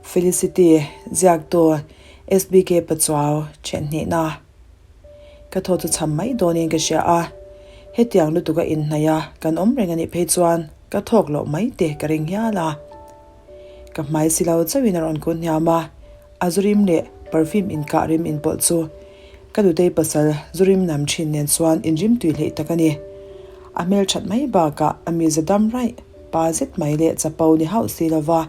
Felicity, Ziaktu, SBK Pachuau, Ṭhenhnihna. Ka thaw chu chham mai dawnin ka hria a, hetiang lutuk a inhnaih a kan awm reng a nih phei chuan ka thawk loh mai te ka ring hial a. Ka hmai si lo chauhin a rawn kun hniam a, a zurim leh perfume inkah rim inpawlh chu ka nutei pasal zurim nam thin nen chuan inrim tui hleih tak a ni. A hmelthat mai bakah a mize dam raih pa zet mai leh chapo ni hauh si lova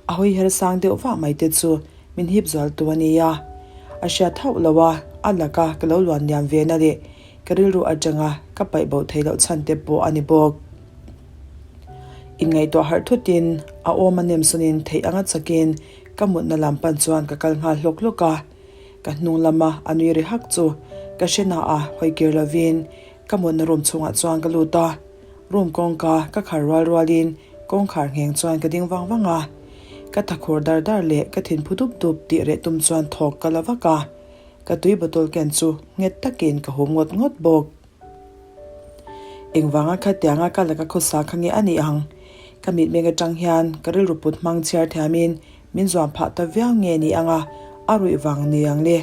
a hawi her sang deuh vah mai te chu min hip zual tu a ni a. A hriat hauh lo a, a laka ka lo luan liam ve na leh ka rilru atanga ka paih bo theih loh chhan te pawh a ni bawk. Inngaihtuah harh thutin a awm a nem sawnin theih anga chakin ka mutna lam pan chuan ka kal nghal hlawk hlawk a. Ka hnung lama a nui ri hak chu ka hre na a, hawi kir lovin ka mutna room chhungah chuan ka lut a. Room kawngka ka khar rual rualin kawngkhar ngheng chuan ka ding vang vang a. Ka thakhur dar dar leh ka thinphu dup dup tih reh tum chuan thawk ka la vak a. Ka tui bottle ken chu nghet takin ka hum ngawt ngawt bawk. Engvanga khatianga ka laka khawsa kha nge a nih ang? Ka mitmeng atang hian ka rilru put hmang chhiar thiamin min zuam phah ta viau nge ni anga a ruih vang ni ang le?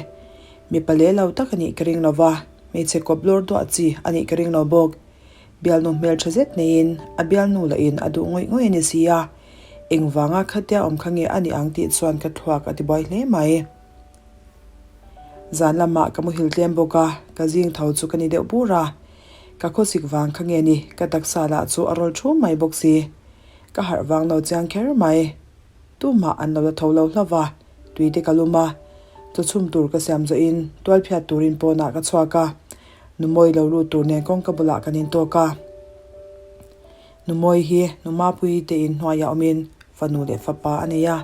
Mipa leh lo tak a nih ka ring lo va, hmeichhe kawp lawr duah chi a nih ka ring lo bawk. Bialnu hmeltha zet neiin a bialnu lahin a duh ngawih ngawih a ni si a, engvanga khatia awm kha nge a nih ang tih chuan ka thluak a tibuai hle mai. Zan lamah ka muhil tlem bawk a, ka zing tho chu ka ni deuh bur a. Ka khawsik vang kha nge ni, ka taksa lah chu a rawl thum mai bawk si. Ka harh vang lo chiang kher mai. Tumah an lo la tho lo hlauh va, tui te ka lum a. Chaw chhum tur ka siam zawhin tual phiat turin pawnah ka chhuak a. Numawi lo lut tur nen kawngka bulah kan intawk a. Numawi hi Numapui te in hnuaiah awmin fanu leh fapa a nei a.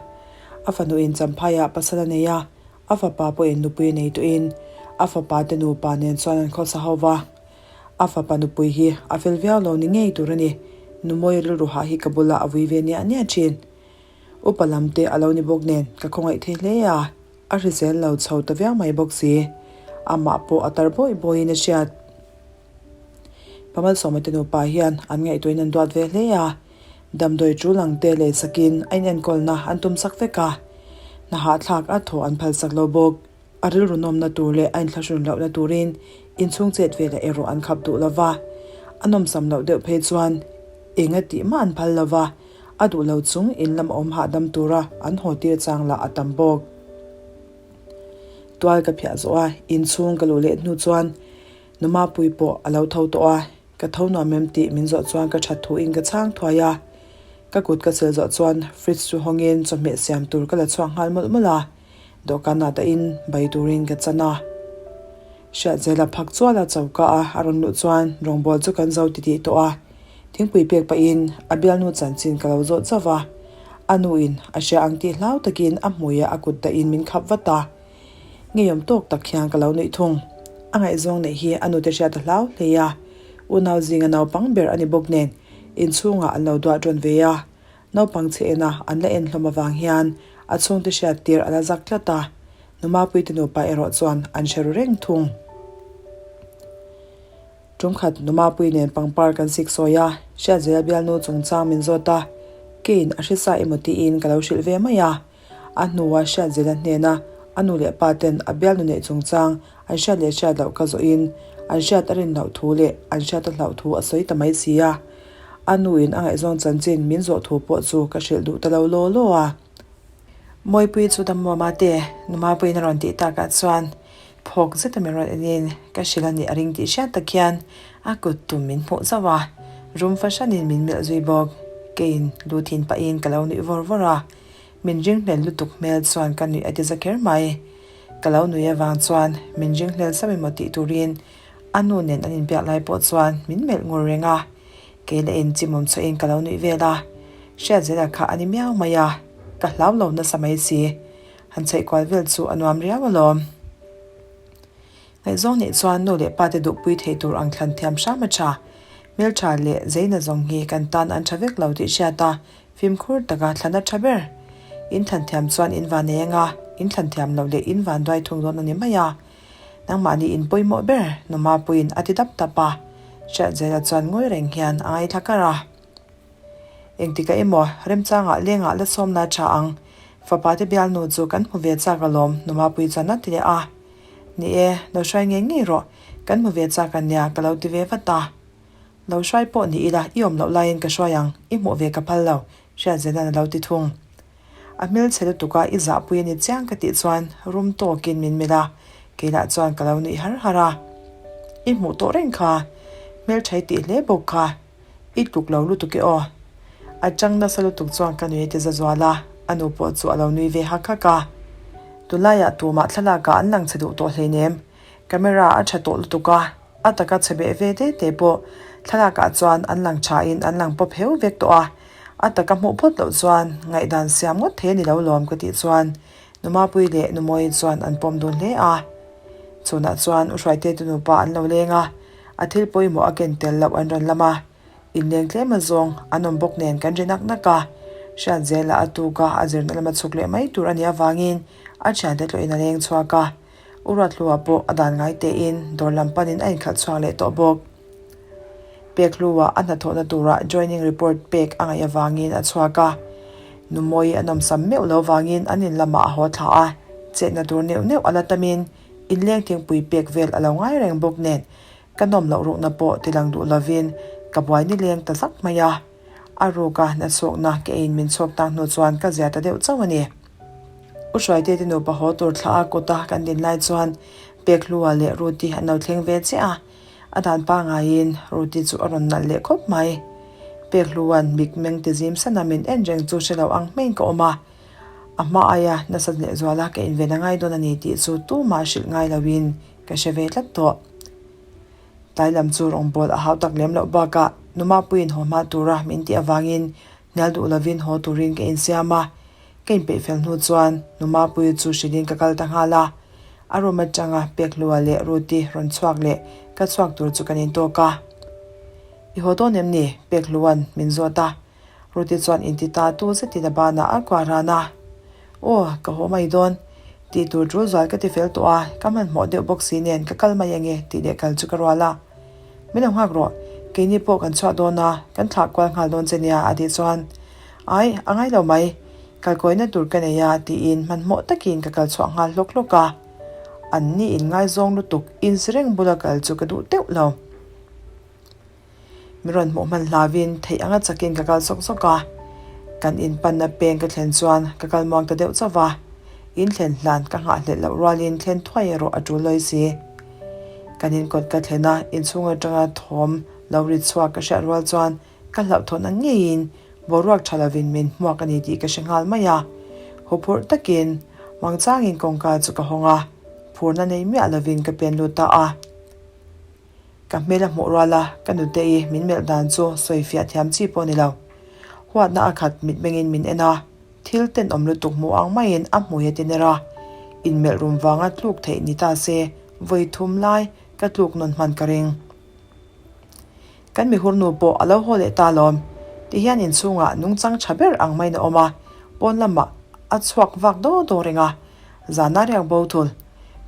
A fanu in Champhaiah pasal a nei a, a fapa pawhin nupui a nei tawhin a fapa te nupa nen chuan an khawsa ho va. A fapa nupui hi a fel viau lo ni ngei tur a ni. Numawi rilru hah hi ka bulah a vui ve niah niah thin. Upa lam te a lo ni bawk nen ka khawngaih thei hle a, a hrisel lo chho ta viau mai bawk si. Amah pawh a tar bawih bawihin a hriat. Pamalsawma te nupa hian an ngaihtuahin an duat ve hle a, damdawi tul ang te lei sakin a inenkawlna an tum sak vek a, hna hahthlak a thaw an phal sak lo bawk. A rilru nawmna tur leh a inthlahrun lohna turin inchhung chet velah erawh an khap duh lo va, a nawmsam loh deuh phei chuan eng a tih mah an phal lo va, a duh lo chung in lam awm hahdam tura an haw tir chang lah a tam bawk. Tual ka phiah zawh a, inchhung ka luh leh hnu chuan Numapui pawh a lo tho tawh a, ka tho nuam em tih min zawh chuan ka that thu in ka chhang thuai a. Ka kut ka chel zawh chuan fridge chu hawngin chawhmeh siam tur ka la chhuak nghal mawlh mawlh a, dawhkan ah dahin bai turin ka chan a. Hriatzel a phak chual a choka a a rawn luh chuan rawngbawl chu kan zo titih tawh a, thingpui pek pahin a bialnu chanchin ka lo zawh chauh a, a nu in a hria ang tih hlau takin a hmui ah a kut dahin min khap vat a. Ngeiawm tawk tak hian ka lo nuih thung. A ngaihzawng neih hi a nute hriat a hlau hle a, unau zinga naupang ber a ni bawk nen inchhungah an lo duah tawn ve a. Naupang chhe ena an la en hlawm avang hian a chhungte hriat tir a la zak tlat a, Numapuite nupa erawh chuan an hre ru reng thung. Tumkhat Numapui nen pangpar kan sik sawi a, Hriatzela bialnu chungchang min zawt a, keiin a hrisa emaw tiin ka lo hrilh ve mai a. A hnua Hriatzela hnena a nu leh pa ten a bialnu neih chungchang an hriat leh hriat loh ka zawhin an hriat a rin loh thu leh an hriat a hlauh thu a sawi ta mai si a. A nuin a ngaihzawn chanchin min zawh thu pawh chu ka hrilh duh ta lo law law a. Mawipuii chu Dammuama te Numapuiin a rawn tih takah chuan phawk zeta min rawn enin ka hrilh a nih a ring tih hriat tak hian a kut tum min hmuh zauh a, rum fahranin min melh zui bawk. Keiin lu thin pahin ka lo nuih vawr vawr a. Min ringhlel lutuk hmel chuan ka nuih a ti za kher mai. Ka lo nui avang chuan min ringhlel zauh emaw tih turin a nu nen an inbiak lai pawh chuan min melh ngur reng a. Kei la in chimawm chhuahin ka lo nuih vel a. Hriatzela kha a ni miau mai a, ka hlau lo nasa mai si. Han chheih kual vel chu a nuam riau alawm. Ngaihzawng nih chuan nu leh pa te duhpui thei tur ang thlan thiam hram a tha. Hmeltha leh zeina zawng hi kan tan an tha vek lo tih hriat a, Fimkhur taka thlan a tha ber. In thlan thiam chuan in van nei anga, in thlan thiam loh leh in van duai thung dawn a ni mai a. Nangmahni in pawimawh ber, Numapuiin a ti dap dap a. Hriatzela chuan ngawi reng hian a ngaithla kar a. Engtikah emaw, remchangah lengah la sawm la tha ang. Fapa te bialnu chu kan hmu ve chak alawm Numapui chuan a ti leh a. Ni e, lo hruai ngei ngei rawh, kan hmu ve chak a nia ka lo ti ve vat a. Lo hruai pawh ni ila i awm loh laiin ka hruai ang, i hmuh ve ka phal lo, Hriatzena'n a lo ti thung. A hmelchhe lutuk a, i zahpui a ni chiang ka tih chuan rum tawkin min melh a, kei lah chuan ka lo nuih har har a. I hmuh tawh reng kha, hmeltha i tih hle bawk kha, i tluk lo lutuk e aw. A chang nasa lutuk chuan ka nui a ti za zual a, a nu pawh chu a lo nui ve hak hak a. Tunlaiah tumah thlalak ah an lang chhe duh tawh hleinem, camera a tha tawh lutuk a, A taka chhe beh ve te te pawh thlalak ah chuan an lang tha in an lang pawp heu vek tawh a, a taka hmuh phawt loh chuan ngaihdan siam ngawt thei a ni lo lawm ka tih chuan Numapui leh Numawi chuan an pawm dun hle a. Chhunah chuan U Hruaite tu nupa an lo leng a, a thil pawimawh a ken tel loh an rawn lam a, inleng tlem azawng an awm bawk nen kan ri nak nak a, Hriatzela a tuk a a zirna lama chhuk leh mai tur a nih avangin a thiante tlawhin a leng chhuak a. U Ruathlua pawh a dan ngai tein dawr lam panin a inkhalh chhuak leh tawh bawk. Pekhlua a hnathawhna turah joining report pek a ngaih avangin a chhuak a. Numawi a nawmsam meuh lo vangin an in lamah a haw thla a, chetna tur neuh neuh a la tamin inleng thingpui pek vel a lo ngai reng bawk nen ka nawm loh rukna pawh tilang duh lovin ka buai nileng ta zak mai a. A ruka nachhawkna ka eiin min chhawk tak hnu chuan ka zia ta deuh chauh a ni. U Hruaite te nupa haw tur thla a kawta kan din lai chuan Pekhlua leh Ruti an lo thleng ve chiah a, a dan pangaiin Ruti chu a rawn nalh leh khawp mai. Pekhlua'n mit meng ti zim sana min en reng chu hre lo ang hmeiin ka awm a, a hma aia nasa lehzuala ka inven a ngai dawn a ni tih chu tumah hrilh ngai loin ka hre ve tlat tawh. Tlai lam chu rawngbâwl a hau tak lem loh bâkah Numapuiin haw hma tura min tih avângin hnial duh lovin haw turin ka insiam a. Ka inpeih fel hnu chuan Numapuii chu hrilhin ka kal ta nghal a. A room aṭanga Pekhlua leh Ruti rawn chhuak leh ka chhuak tur chu kan intawk a. I haw dawn em ni? Pekhlua'n min zawt a. Ruti chuan inti ta tu zetin a banah a kuah ran a. Aw, ka haw mai dawn. Tih tur tul zual ka ti fel tawh a, ka hmanhmawh deuh bawk si nen ka kal mai ange tih leh kal chu ka rual a. Min lo nghak rawh, keini pawh kan chhuah dawn a, kan thlah kual nghal dawn che nia a tih chuan, Ai, a ngai lo mai, kal kawina tur ka nei a tiin hmanhmawh takin ka kal chhuah nghal hlawk hlawk a. An ni inngaizawng lutuk insi reng bula kal chu ka duh teuh lo. Mi rawn hmuh hman hlauvin theih anga chakin ka kal sawk sawk a, kan in panna peng ka thlen chuan ka kal muang ta deuh chauh va, in thlen hlan ka nghahhlelh loh rualin thlen thuai erawh a tul lawi si. Kan in kawt ka thlen a, inchhung atanga thawm lo ri chhuak ka hriat rual chuan ka hlauhthawn ang ngeiin boruak tha lovin min hmuak a ni tih ka hre nghal mai a, huphurh takin mangchangin kawngka chu ka hawng a, phurna nei miah lovin ka pen lut ta a. Ka hmel a hmuh rual a, ka nute i min melh dan chu sawi fiah thiam chi pawh a ni lo. Huatna a khat mitmengin min en a, thil tenawm lutuk hmuh ang maiin a hmui a ti ner a. Inmelh rum vanga tluk theih ni ta se, vawi thum lai ka tluk nawn hman ka ring. Kan mihur nu pawh a lo haw leh ta alawm. Tihian inchhungah nungchang tha ber ang maiin a awm a, pawn lamah a chhuak vak daw daw reng a. Zana riak bo thul.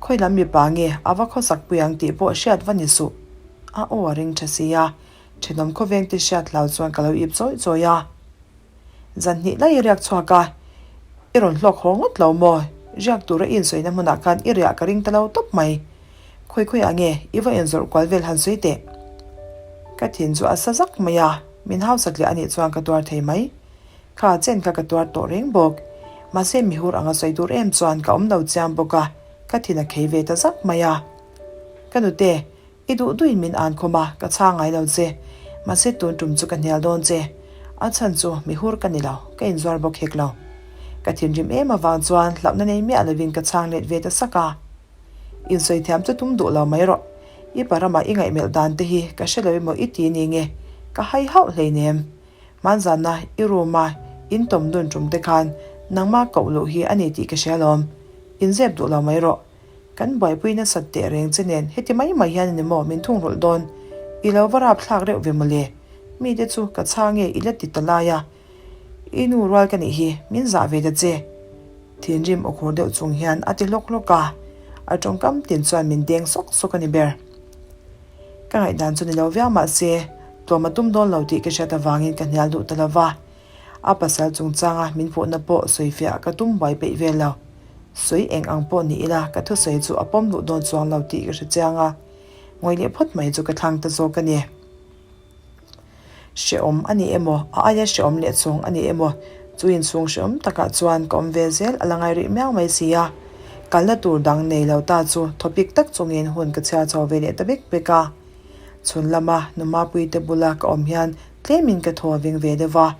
Khawi lam mipa nge a va khawsak pui ang tih pawh hriat va ni suh. A aw a ring tha si a, thenawm khawveng te hriat hlau chuan ka lo ip chawi chawi a. Zan hnih lai i riak chhuak a, i rawn hlawk haw ngawt lo maw? Riak tura i insawina hmunah khan i riah ka ring ta lo tawp mai. Khawi khawiah nge i va inzawrh kual vel han sawi teh? Ka thin chu a sa zak mai a, min hausak leh anih chuan ka tuar thei mai. Kha chen kha ka tuar tawh reng bawk. Mahse mihur anga sawi tur em chuan ka awm lo chiang bawk a, ka thin a khei ve ta zak mai a. Ka nute, i duh duhin min an khawm a, ka chhang ngai lo che. Mahse tun tum chu ka hnial dawn che. A chhan chu mihur ka ni lo, ka inzuar bawk hek lo. Ka thinrim em avang chuan hlauhna nei miah lovin ka chhang let ve ta sak a. Insawi thiam chu tum duh lo mai rawh. I pa ramah i ngaihmelh dan te hi ka hre lo emaw i ti ni nge, ka hai hauh hleinem. Hmanzana i room a in tawm dun tum te khan nangmah koh luh hi a ni tih ka hria alawm. Inzep duh lo mai rawh. Kan buaipui nasat teh reng che nen heti mai mai hian a ni maw min thung rawlh dawn. I lo va rap thlak reuh ve mawle. Mite chu ka chhang nge i la ti ta lai a. I nu rual ka nih hi min zah ve ta che. Thinrim aw khur deuh chung hian a ti hlawk hlawk a. A tawngkam tin chuan min deng sawk sawk a ni ber. Ka ngaihdan chu ni lo viau mah se, tlawm a tum dawn lo tih ka hriat avangin ka hnial duh ta lo va. A pasal chungchanga min puhna pawh sawifiah ka tum buai peih vel lo. Sawi eng ang pawh ni ila ka thusawi chu a pawm duh dawn chuang lo tih ka hre chiang a, ngawi leh phawt mai chu ka thlang ta zawk a ni. Hrehawm a ni emaw, a aia hrehawm leh chhawng a ni emaw, chu inchhung hrehawm takah chuan ka awm ve zel a la ngai rih miau mai si a. Kalna tur dang nei lo ta chu thawpik tak chungin hun ka chhiar chho ve leh ta bek bek a. Chhun lama Numapuite bula ka awm hian tlemin ka thaw veng ve deuh va,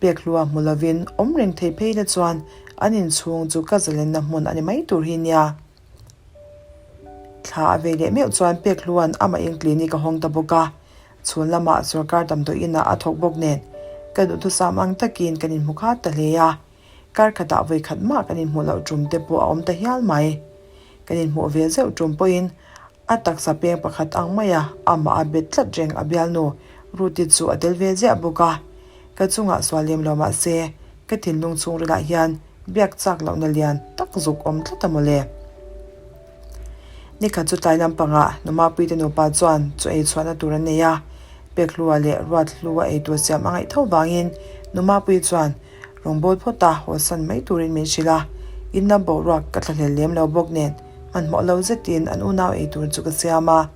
pekhlua hmu lovin awm reng thei phei la chuan an inchhung chu ka zalenna hmun a ni mai tur hi nia. Thla a vei leh meuh chuan Pekhlua'n amah in clinic a hawng ta bawk a, chhun lamah sorkar damdawi inah a thawk bawk nen ka duhthusam ang takin kan inhmu khat ta hle a, kar khatah vawi khat mah kan inhmuh loh tum te pawh a awm ta hial mai. Kan inhmuh ve zeuh tum pawhin a taksa peng pakhat ang maia amah a bet tlat reng a bialnu Ruth-i chu a tel ve ziah bawk a, ka chungah sual lem lo mah se ka thinlung chhungrilah hian Biak chak lohna lian tak zuk awm tlat a mawle. Nikhat chu tlai lampangah Numapuite nupa chuan chaw ei chhuahna tur an nei a, Pekhlua leh Ruathlua ei tur siam a ngaih tho vangin Numapui chuan rawngbâwl phawt a hawsan mai turin min hrilh a, in lam boruak ka thlahlel lem lo bawk nen hmanhmawh lo zetin an unau ei tur chu ka siam a.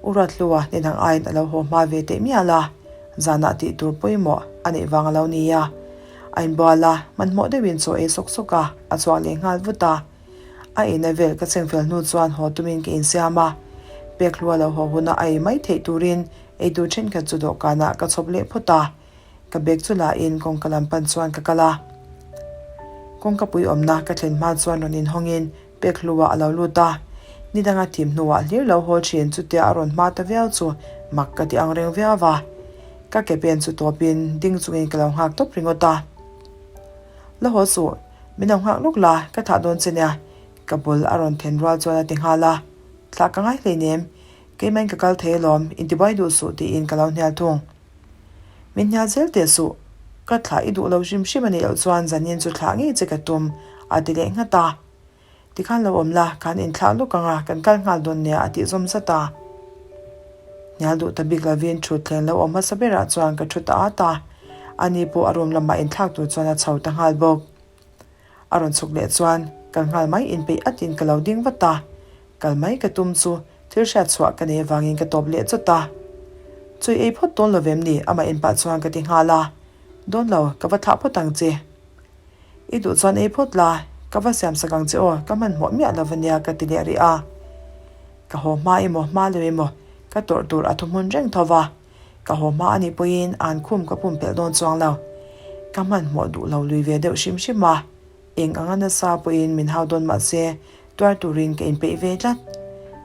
U Ruathlua hnen ang aiin a lo haw hma ve teh mial a, zanah tih tur pawimawh a neih vang a lo ni a. A inbual a, hmanhmawh deuhin chaw ei sawk sawk a, a chhuak leh nghal vut a. A eina vel ka chengfel hnu chuan haw tumin ka insiam a, Pekhlua lo haw huna a ei mai theih turin eitur thenkhat chu dawhkanah ka chhawp leh phawt a, ka bag chu la in kawngka lam pan chuan ka kal a. Kawngka pui awmna ka thlen hma chuan rawn inhawngin Pekhlua a lo lut a, ni danga thim hnuah hlir lo haw thin chutia a rawn hma ta viau chu mak ka ti ang reng viau va. Ka ke pen chu tawpin ding chungin ka lo nghak tawp ringawt a. La haw suh, min lo nghak lawk la, ka thlah dawn che nia, ka bul a rawn then rual chuan a ti nghal a. Thlah ka ngai hleinem, keimahin ka kal thei alawm, intibuai duh suh tiin ka lo hnial thung. Min hnial zel teh suh, ka thlah i duh lo hrim hrim a nih loh chuan zanin chu thlah ngei che ka tum, a ti leh nghat a. Tikhan lo awm la, kan inthlah lawk ang a, kan kal nghal dawn nia a tih zawm zat a. Hnial duh ta bik lovin thut thleng lo awm hmasa berah chuan ka thu ta at a, ani pawh a room lamah inthlak tur chuan a chho ta nghal bawk. A rawn chhuk leh chuan kal nghal mai inpeih atin ka lo ding vat a, kal mai ka tum chu thil hriat chhuah ka nei avangin ka tawp leh chawt a. Chui ei phawt dawn lo vem ni? Amah inpah chuan ka ti nghal a, Dawn lo, ka va thlah phawt ang che. I duh chuan ei phawt la, ka va siam sak ang che aw, ka hmanhmawh miah lo va nia ka ti leh rih a. Ka haw hma emaw hma lo emaw ka tawrh tur a thu hmun reng tho va, ka haw hma anih pawhin an khum ka pumpelh dawn chuang lo. Ka hmanhmawh duh lo lui ve deuh hrim hrim a, eng anga nasa pawhin min hau dawn mah se tuar turin ka inpeih ve tlat.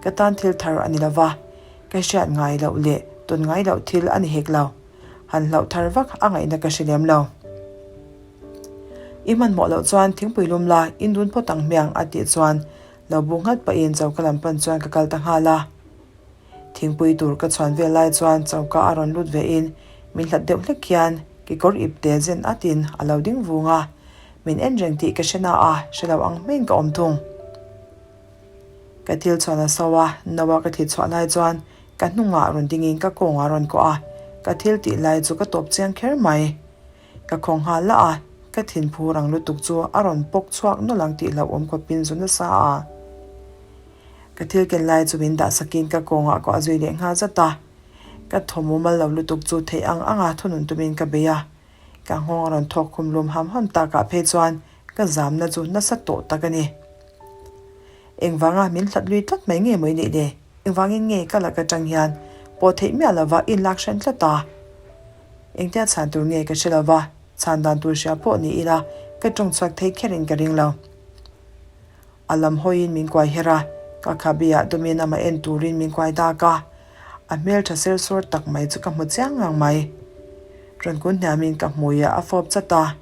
Ka tan thil thar a ni lo va, ka hriat ngai loh leh tawn ngai loh thil a ni hek lo. Han hlauh thar vak a ngaihna ka hre lem lo. I hmanhmawh loh chuan thingpui lum la, in dun phawt ang hmiang a tih chuan lo bu nghat pahin choka lam pan chuan ka kal ta nghal a. Thingpui tur ka chhuan vel lai chuan choka a rawn lut ve in min hlat deuh hlek hian kekawr ipte zen atin a lo ding vung a, min en reng tih ka hre na a, hre lo ang hmeiin ka awm thung. Ka thil chhuan a so a, no a ka thli chhuah lai chuan ka hnungah rawn dingin ka kawngah rawn kawh a, ka thil tih lai chu ka tawp chiang kher mai. Ka khaw nghal lah a, ka thinphu rang lutuk chu a rawn pawk chhuak nawlh ang tih hlauhawm khawpin zu nasa a. Ka thil ken lai chu min dah sakin ka kawngah kawh a zui leh nghal zat a. Ka thaw mumal lo lutuk chu theih ang anga thunun tumin ka bei a. Ka nghawng a rawn thawk khum lum ham ham takah phei chuan ka zamna chu nasa tawh tak a ni. Engvanga min hlat lui tlat mai nge maw i nih le? Engvangin nge ka lak atang hian pawh theih miah lova inlak hran tlat a? Engtia chhan tur nge ka hre lo va, chhan dan tur hria pawh ni ila ka tawng chhuak thei kherin ka ring lo. A lam hawiin min kuai her a, ka khabe-ah dawmin amah en turin min kuai dak a, a hmel tha ser sawr tak mai chu ka hmu chiang ngang mai. Rawn kun hniamin ka hmuiah a fawp chat a,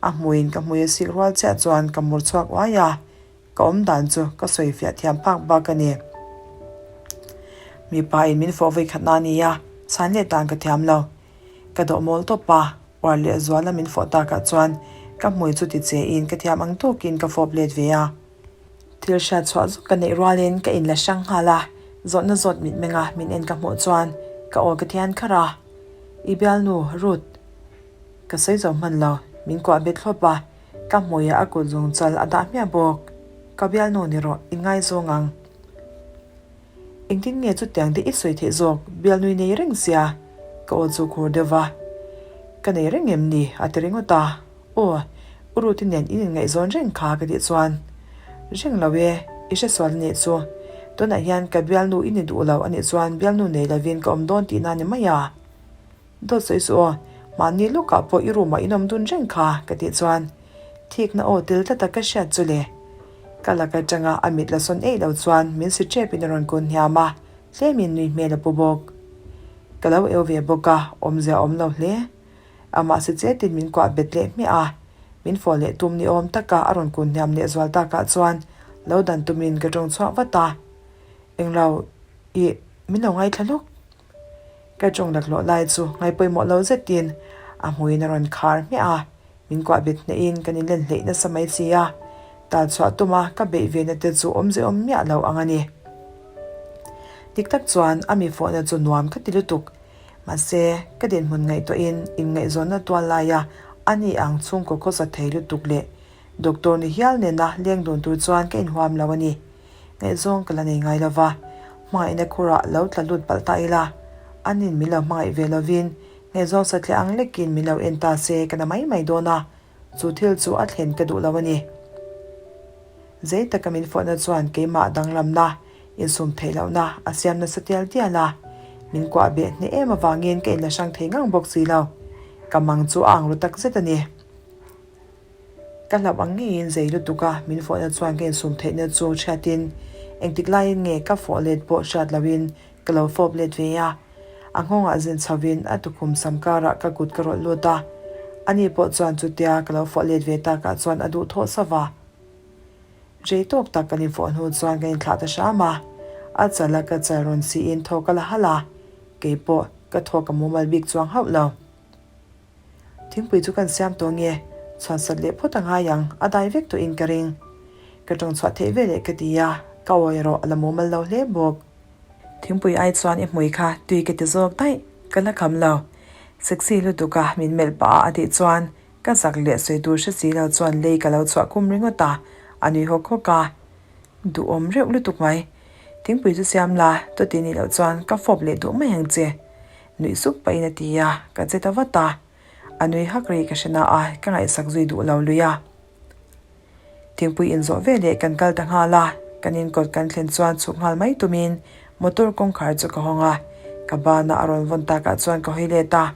a hmuiin ka hmui a sik rual chiah chuan ka mur chhuak uai a, Ka awm dan chu ka sawi fiah thiam phak bak a ni. Mipa in min fawh vawi khat na nia, chhan leh dan ka thiam lo. Ka dawh mawl tawp a, uar leh zuala min fawh takah chuan ka hmui chu ti che in ka thiam ang tawkin ka fawp let ve a. Thil hriat chhuah zuk ka neih rualin ka inla hrang nghal a, zawhna zawt mitmenga min en ka hmuh chuan ka aw ka thian kharh a. I bialnu, Ruth. Ka sawi zo hman lo, min kuah bet thlawp a, ka hmuiah a kut zung chal a dah hmiah bawk. Ka bialnu ni rawh, i ngaizawng ang. Engtin nge chutiang te i sawi theih zawk, bialnui nei reng sia? Ka aw chu khur deuh va. Ka nei reng em ni? a ti ringawt a. Aw, U Ruti nen in inngaihzawn reng kha ka tih chuan, Reng lo e, i hresual a nih chu. Tunah hian ka bialnu i ni duh lo a nih chuan bialnu nei lovin ka awm dawn tihna a ni mai a. Dawt sawi suh aw, mahni lukah pawh i room ah in awm dun reng kha ka tih chuan thikna aw tel tlata ka hriat chu le. Ka lak atanga a mit la sawn eih lo chuan min si tep in a rawn kun hniam a, tlemin nui hmel a pu bawk. Ka lo eu ve bawk a, awmzia a awm lo hle. Amah si chetin min kuah bet leh hmiah a, min fawh leh tum ni awm taka a rawn kun hniam leh zual takah chuan lo dan tumin ka tawng chhuak vat a. Englo, ih, min lo ngaithla lawk. Ka tawng laklawh lai chu ngaipawimawh lo zetin a hmuiin a rawn khar hmiah a, min kuah bet hnehin kan inlen hleih nasa mai si a, tal chhuah tuma ka beih ve na te chu awmze awm miah lo ang a ni. Dik tak chuan a mi fawhna chu nuam ka ti lutuk, mahse ka dinhmun ngaihtuahin inngaihzawnna tual laia a ni ang chhungkaw khawsa thei lutuk leh doctor ni hial nena leng dun tur chuan ka inhuam lo a ni. Ngaihzawng ka la nei ngai lo va, hmangaihna khurah lo tla lut palh ta ila, anin min lo hmangaih ve lovin ngaihzawng satliah ang lekin min lo en ta se ka na mai mai dawn a, chu thil chu a thlen ka duh lo a ni. Zei taka min fawhna chuan keimah danglamna, insum theih lohna a siam nasa tial tial a, min kuah beh hneh em avangin ka inla hrang thei ngang bawk si lo, ka mang chu a ang ru takzet a ni. Ka hlauh ang ngeiin zei lutuk a, min fawhna chuan ka insum theihna chu hriatin engtik laiin nge ka fawh let pawh hriat lohin ka lo fawp let ve a. A nghawngah zin chhovin a tukhum sam karah ka kut ka rawlh lut a, ani pawh chuan chutia ka lo fawh let ve takah chuan a duh thawh sauh a. Rei tawk tak kan infawh hnu chuan kan inthlah ta hram a, a chal a ka chal rawn siin thaw ka la halh a, keipawh ka thaw ka mumal bik chuang hauh lo. Thingpui chu kan siam tawh nge? Chhuan sat leh phawt a ngai ang, a dai vek tawhin ka ring. Ka tawng chhuah theih veleh ka ti a, ka aw erawh a la mumal lo hle bawk. Thingpui ai chuan i hmui kha tui ka ti zawk daih, ka la kham lo. Sexy lutuk a min melh pah a a tih chuan ka zak leh sawi tur hre si lo chuan lei ka lo chhuah kum ringawt a, a nui hawk hawk a. Duhawm reuh lutuk mai. Thingpui chu siam la, chuti nih loh chuan ka fawp leh duh mai ang che. Nuih sup pahin a ti a, ka che ta vat a. A nui hak rei ka hre na a, ka ngaihsak zui duh lo lui a. Thingpui inzawh veleh kan kal ta nghal a, kan inkawt kan thlen chuan chhuk nghal mai tumin motor kawngkhar chu ka hawng a, ka bana a rawn vawn takah chuan ka hawi let a.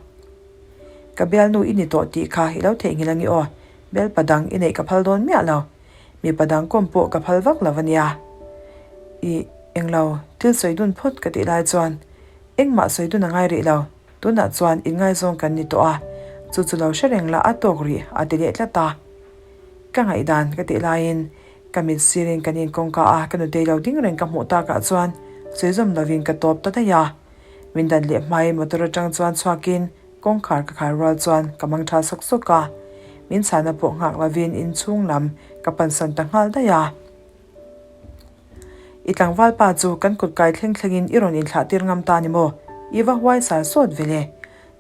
Ka bialnu i ni tawh tih kha i lo theihnghilh angi aw, bialpa dang i neih ka phal dawn miah lo. Mipa dang kawm pawh ka phal vak lo ania. Ih, englo, thil sawi dun phawt ka tih lai chuan engmah sawi dun a ngai rih lo, tunah chuan inngaizawng kan ni tawh a, chu chu lo hre reng la a tawk rih a ti leh tlat a. Ka ngaihdan ka tih laiin ka mit sirin kan inkawngka a, ka nutei lo ding reng ka hmuh takah chuan sawi zawm lovin ka tawp ta daih a. Min dan leh hmai motor atang chuan chhuakin Kawngkhar ka khar rual chuan ka mang tha sawk sawk a, min chhana pawh nghak lovin inchhung lam ka pansan ta nghal daih a. I tlangval pa chu kan kut kai thleng thlengin i rawn inthlah tir ngam ta ni maw? I va huai sar sawt ve le.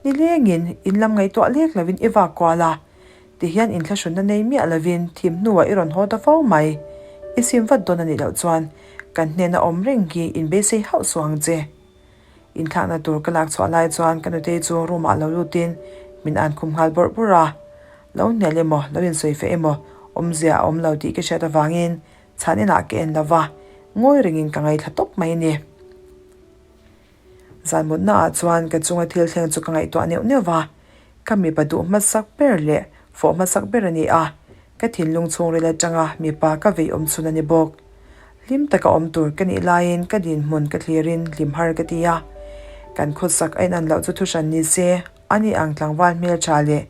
Nilengin in lam ngaihtuah lek lovin i vak kual a, tihian inthlahrunna nei miah lovin thim hnuah i rawn haw ta fo mai. I sim vat dawn a nih loh chuan kan hnena awm reng hi inbeisei hauh suh ang che. Inthlakna tur ka lak chhuah lai chuan ka nutei chu room ah lo lutin min an khum nghal bawrh bawrh a. Lo hnial emaw, lo insawi feh emaw awmzia a awm lo tih ka hriat avangin chhan inah ka en lo va, ngawi rengin ka ngaithla tawp mai a ni. Zan mutna ah chuan ka chunga thil thleng chu ka ngaihtuah neuh neuh va, ka mipa duh hmasak ber leh fawh hmasak ber a ni a, Ka thinlung chhungril atanga mipa ka vei awm chhun a ni bawk. Hlim taka awm tur ka nih laiin ka dinhmun ka thlirin hlim har ka ti a. Kan khawsak a inan loh chu thuhran ni se, a ni ang tlangval hmeltha leh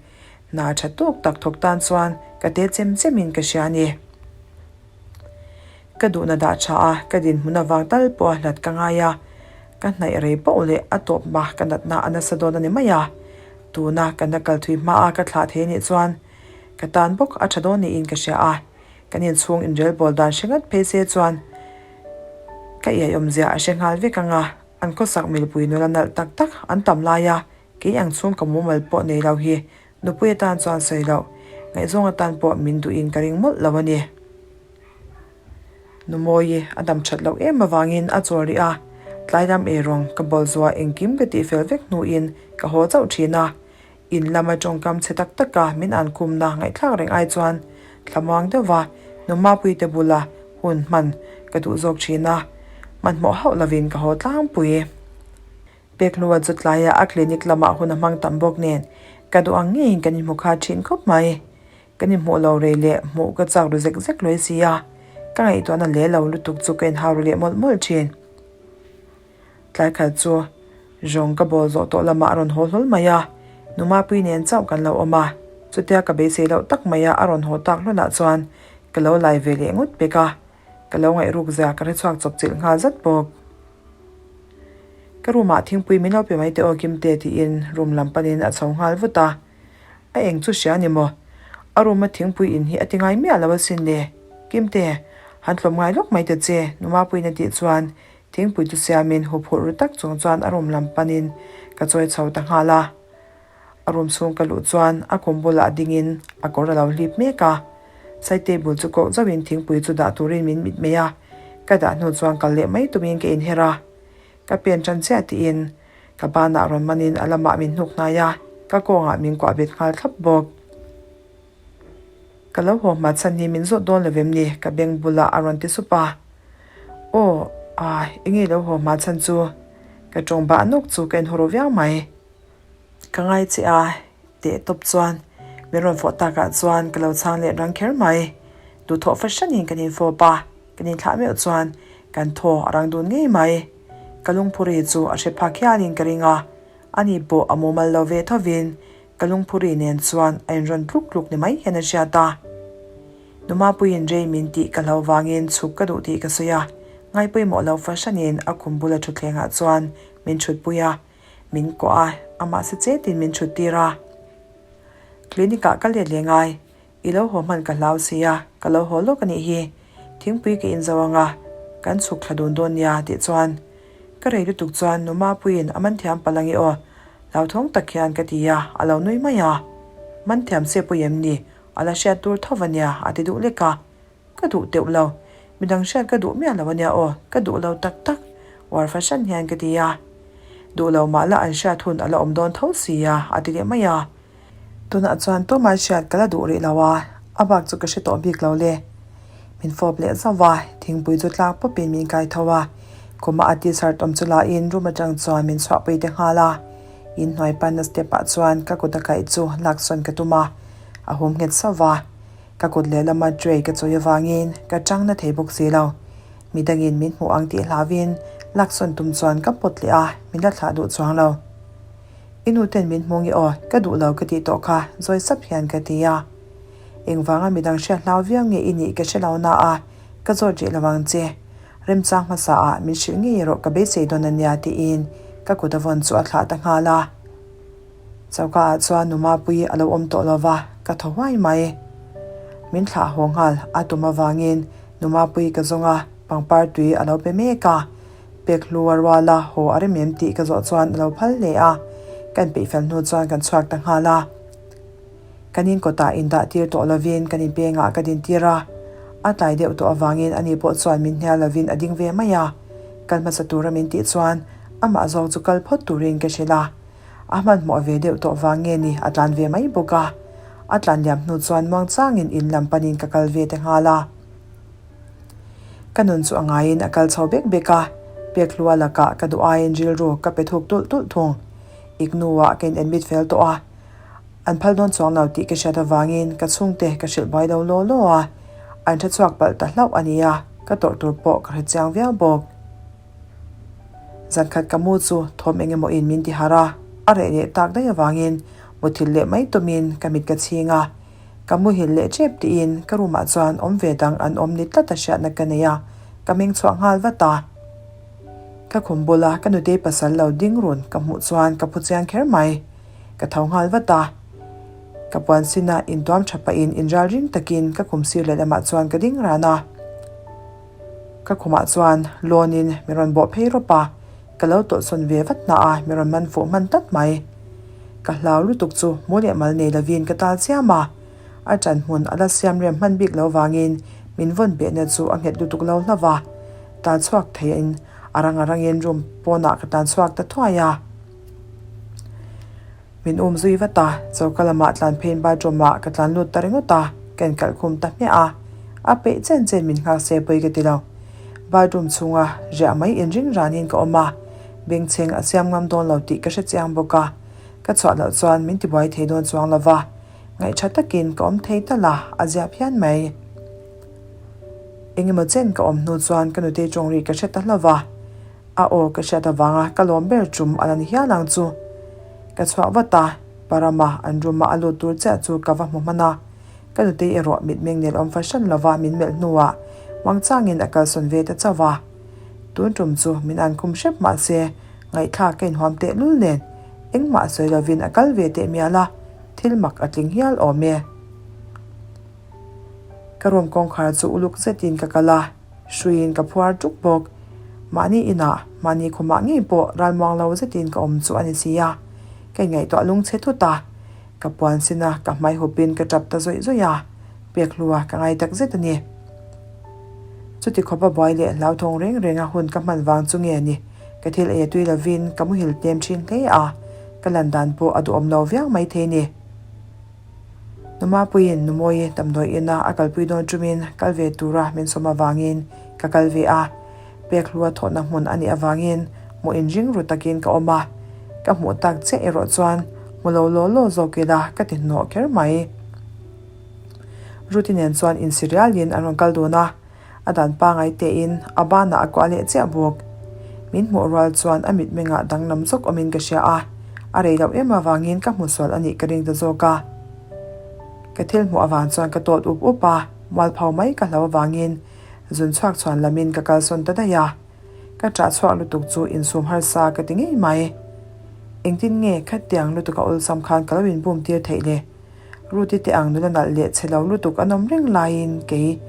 hna tha tawk tak thawk tan chuan ka te chem chemin ka hria a ni. Ka duhna dah tha a, ka dinhmun avang tal pawh a hlat ka ngai a, ka hnaih rei poh leh a tawp hma ka natna a nasa dawn a ni mai a. Tuna kan la kal thui hma a ka thlah thei a nih chuan Ka tan bawk a tha dawn niin ka hria a, kan inchhung inrel bawl dan hre ngat phei se chuan ka iai awmzia a hre nghal vek ang a, an khawsak milpui nula nalh tak tak an tam lai a, kei ang chhung ka mumal pawh nei lo hi Nupui atan chuan sawi loh, ngaihzawng atan pawh min duhin ka ring mawlh lo a ni. Numawi a dam that loh em avangin a chawl rih a, tlai lam eirawng ka bawl zuah engkim ka tihfel vek hnuin ka haw chauh thin a, in lama tawngkam chhe tak taka min an kumna ngaihthlak reng ai chuan thlamuang deuhva Numapuite bula hun hman ka duh zawk thin a, hmanhmawh hauh lovin ka haw tlangpui. Pekhlua chu tlaia a clinic lamah hun a hmang tam bawk nen ka duh ang ngeiin kan inhmu kha thin khawp mai. Kan inhmuh lo rei leh hmuh ka chak ru zek zek lawi si a, ka ngaihtuahna leh lo lutuk chu ka inhau ru leh mawlh mawlh thin. Tlai khat chu zawng ka bawl zawh tawh lamah a rawn haw hlawl mai a, Numapui nen chauh kan lo awm a, chutia ka beisei loh tak maia a rawn haw tak hlawlah chuan ka lo lai ve leh ngawt pek a, ka lo ngaih ruk zia ka hre chhuak chawp chilh nghal zat bawk. Ka room ah thingpui min lo pe mai teh aw Kimte tiin room lam panin a chho nghal vut a, a eng chu hria ni maw? A room a thingpui in hi a ti ngai miah lo asin le Kimte, han tlawm ngai lawk mai ta che Numapuiin a tih chuan thingpui chu siamin huphurh ru tak chung chuan a room lam panin ka chawi chho ta nghal a. A room chhung ka luh chuan a kum bulah dingin a kawr a lo hlip mek a, side table chu koh zauhin thingpui chu dah turin min mit mai a, ka dah hnu chuan kal leh mai tumin ka inher a, ka pen tan chiah tiin ka banah rawn manin a lamah min hnuk hnai a, ka kawngah min kuah bet nghal thlap bawk. Ka lo haw hma chhan hi min zawt dawn lo vem ni? Ka beng bulah a rawn ti sup a. Aw, ah, enge lo haw hma chhan chu? Ka tawng bah nawk chu ka inhaw ru viau mai. Ka ngai che a, teh tawp chuan min rawn fawh takah chuan ka lo chhang leh rang kher mai. Duhthawh fahranin kan infawp a, kan inthlah meuh chuan kan thaw a rang dun ngei mai. Ka lungphuri chu a hre phak hialin ka ring a, ani pawh a mumal lo ve thovin ka lungphuri nen chuan a inrawn tluk tluk ni mai hian a hriat a. Numapuiin rei min tih ka hlo vangin chhuk ka duh tih ka sawi a, ngaipawimawh lo fahranin a khum bula thutthlengah chuan min thutpui a. Min kawh a, amah si chetin min thut tir a. Clinic ah ka let leh ngai, i lo haw hman ka hlau si a, ka lo haw lawk a nih hi. Thingpui ka inzo ang a, kan chhuk thla dun dawn nia tih chuan ka rei lutuk chuan nu Mapuiin a man thiam palh ang i aw, hlauthawng tak hian ka ti a, a lo nui mai a. Man thiam se pawh em ni, a la hriat tur tho va nia a ti duh lek a. Ka duh teuh lo, midang hriat ka duh miah lo ania aw, ka duh lo tak tak, uar fahran hian ka ti a. Duh lo mah la an hriat hun a la awm dawn tho si a, a ti leh mai a. Tunah chuan tumah hriat ka la duh rih lo a, a bak chu ka hre tawh bik lo le. Min fawp leh zauh a, thingpui chu tlak pawpin min kai tho a, khuma a t-shirt awm chu lahin room atang chuan min chhuahpui te nghal a. Inhnuai panna step ah chuan ka kut a kaih chu laksawn ka tum a, a hum nghet sauh a. Ka kut lehlama tray ka chawi avangin ka chang na thei bawk si lo. Midangin min hmuh ang tih hlauhin laksawn tum chuan ka pawt leh a, min la thlah duh chuang lo. I nu ten min hmu nge aw, ka duh lo ka tih tawh kha, zawi sap hian ka ti a. Engvanga midang hriat hlau viau nge i nih ka hre lo na a, ka zawt rih lo ang che. Remchang hmasa ah min hrilh ngei erawh ka beisei dawn a nia tiin ka kut a vawn chu a thlah ta nghal a. Choka ah chuan nu Mapuii a lo awm tawh lo va, ka thaw huai mai. Min thlah haw nghal a tum avangin nu Mapuii ka zawng a, pangpar tui a lo pe mek a. Pek hlu a rual a, haw a rem em tih ka zawh chuan a lo phal hle a, kan peih fel hnu chuan kan chhuak ta nghal a. Kan in kawtah indah tir tawh lovin kan inpengah ka din tir a, a tlai deuh tawh avangin ani pawh chuan min hnial lovin a ding ve mai a. Kal hmasa tura min tih chuan amah zawk chu kal phawt turin ka hrilh a. A hmanhmawh ve deuh tawh vang nge ni a tlan ve mai bawk a. A tlan liam hnu chuan muangchangin in lam panin ka kal ve ta nghal a. Ka nun chu a ngaiin a kal chho bek bek a, Pekhlua lakah ka duh aiin rilru ka pe thuk tulh tulh thung. Iknuah ka in admit fel tawh a, an phal dawn chuang lo tih ka hriat avangin ka chhungte ka hrilh buai lo law law a, an tha chhuak palh ta hlauh a nia, ka tawrh tur pawh ka hre chiang viau bawk. Zankhat ka mu chu thawm eng emaw in min ti harh a, a reh leh tak daih avangin muthilh leh mai tumin ka mit ka chhing a, ka muhilh leh tep tiin ka room ah chuan awm ve dang an awm ni tlat a hriatna ka nei a, ka meng chhuah nghal vat a. Ka khum bula ka nutei pasal lo ding run ka hmuh chuan ka phu chiang kher mai, ka tho nghal vat a. Ka puan sin a intuam tha pahin inral ring takin ka khum sir leh lamah chuan ka ding ran a. Ka khumah chuan lawnin min rawn bawh phei rawp a, ka lo tawlhsawn ve vat hna a, min rawn man fuh hman tlat mai. Ka hlau lutuk chu hmu leh mal nei lovin ka tal chiam a, a ṭan hmun a la siam rem hman bik lo vangin min vawn behna chu a nghet lutuk lo hlauh a. Tal chhuak theihin a rang a rangin room pawnah ka tlan chhuak ta thuai a. Min um zui vat a, choka lamah tlan pheiin bathroom ah ka tlan lut ta ringawt a, ka inkalh khum ta hmiah a. A peih chen chen min nghak se pawi ka ti lo. Bathroom chhunga riah mai inring ranin ka awm a, bengchheng a siam ngam dawn lo tih ka hre chiang bawk a, ka chhuah loh chuan min tibuai thei dawn chuang lo va, ngaihṭha takin ka awm thei tal a, a zia phian mai. Engemaw chen ka awm hnu chuan ka nutei ṭawng ri ka hre ta hlauh va, A aw ka hriat avanga ka lawm ber tum a la ni hial ang chu. Ka chhuah vat a, Parama an room-a a lut tur chiah chu ka va hmu hman a. Ka nutei erawh mitmeng nel awm fahran lova min melh hnuah muangchangin a kalsawn ve ta chauh a. Tun tum chu min an khum hrep mah se ngaihthlak ka inhuam tehlul nen engmah sawi lovin a kal ve teh mial a, thil mak a tling hial awm e. Ka room kawngkhar chu uluk zetin ka kal a. Hruiin ka phuar ṭuk bawk. Mahni inah, mahni khumah ngei pawh ralmuang lo zetin ka awm chu a ni si a. Ka inngaihtuah lungchhe thut a, ka puan sin a, ka hmai hupin ka ṭap ta zawih zawih a, pek hlua ka ngai tak zet a ni. Chuti khawpa buai leh hlauthawng reng renga hun ka hman vang chu nge ni, ka thil ei a tui lovin ka muhil tlem ṭhin hle a, ka lan dan pawh a duhawm lo viau maithei ni. Numapuiin Numawi damdawi ina a kalpui dawn tumin kal ve tura min sawm avangin ka kal ve a, pekhlua thawhna hmun a nih avangin hmuh inring ru takin ka awm a, ka hmuh tak chiah erawh chuan hmu lo law law zawk ila ka ti hnawh kher mai. Ruti nen chuan insirialin an rawn kal dun a. A dan pangai tein a banah a kuah leh chiah bawk. Min hmuh rual chuan a mitmengah danglam zawk awmin ka hria a, a rei loh em avangin ka hmu sual a nih ka ring ta zawk a. Ka thil hmuh avang chuan ka tawt up up a, mualpho mai ka hlo avangin zun chhuak chhuan lamin ka kalsawn ta daih a. Ka ṭah chhuak lutuk chu insum harsa ka ti ngei mai. Engtin nge khatiang lutuk a awlsam khan ka lo inbum tir theih le? Ruti te ang nula nalh leh chhe lo lutuk an awm reng laiin kei